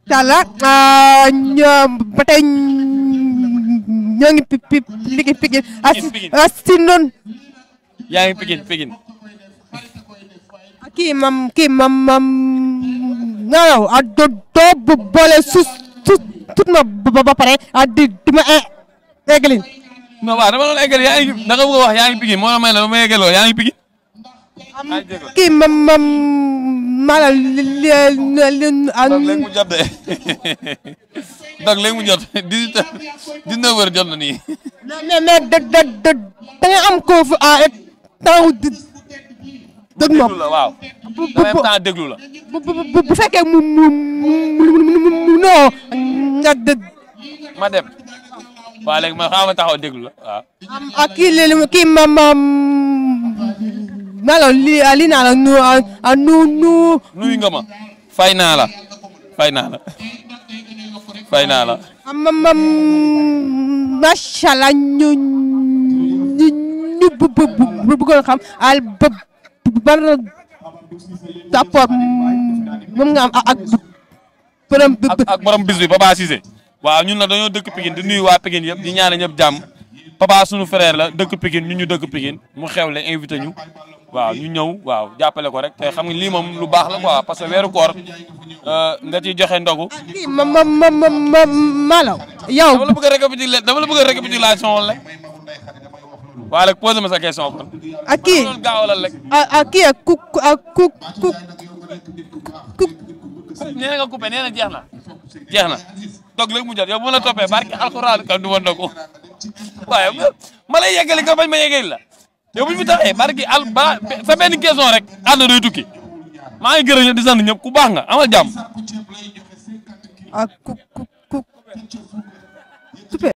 Tala ñoom ba tey ñoo ngi liggéey Pikine asi noonu yaa ngi Pikine kii mam non doo boole tut ma ba pare di ma eggalin non waaw dama doon eggal yaa ngi da nga bëgg a wax yaa ngi Pikine moo la may la ba ma eggaloo yaa ngi Pikine kii maanaam donc léegi mu jot de donc léegi mu jot 19h jot na nii. mais da nga am ko taw déglu la waaw. en même temps déglu la. bu fekkee mu non nga ma dem. waaw léegi ma xaaral ma taxaw déglu la waaw. ak kii alors lii naa la nuyu nga ma. fay naa la. macha allah ñu bëggoon xam ban rapport moom nga am ak borom bis bi Papa Cissé. waaw ñun nag dañoo dëkk Pikine di nuyu waa Pikine yëpp di ñaanal ñëpp jàmm Papa sunu frère la dëkk Pikine ñu dëkk Pikine mu xewle invité ñu. waaw ñu ñëw waaw jàppale ko rek te xam nga lii moom lu baax la quoi parce que weeru koor nga ciy joxe ndogu. Malaw yow dama la bëgg a récapitulation rek. waaw rek posé ma sa question kon. ak kii gaawalal rek. nee na nga coupé nee na jeex na donc léegi mu jot yow bu ma la toppee barke alxuraan kan du ma ndogu waaye ma lay yeggali nga bañ ma yeggali la. yow bu ñu fi taxee barki sa benn question rek ànd doy tukki maa ngi gërëm di sant ñëpp ku baax nga amal jàmm.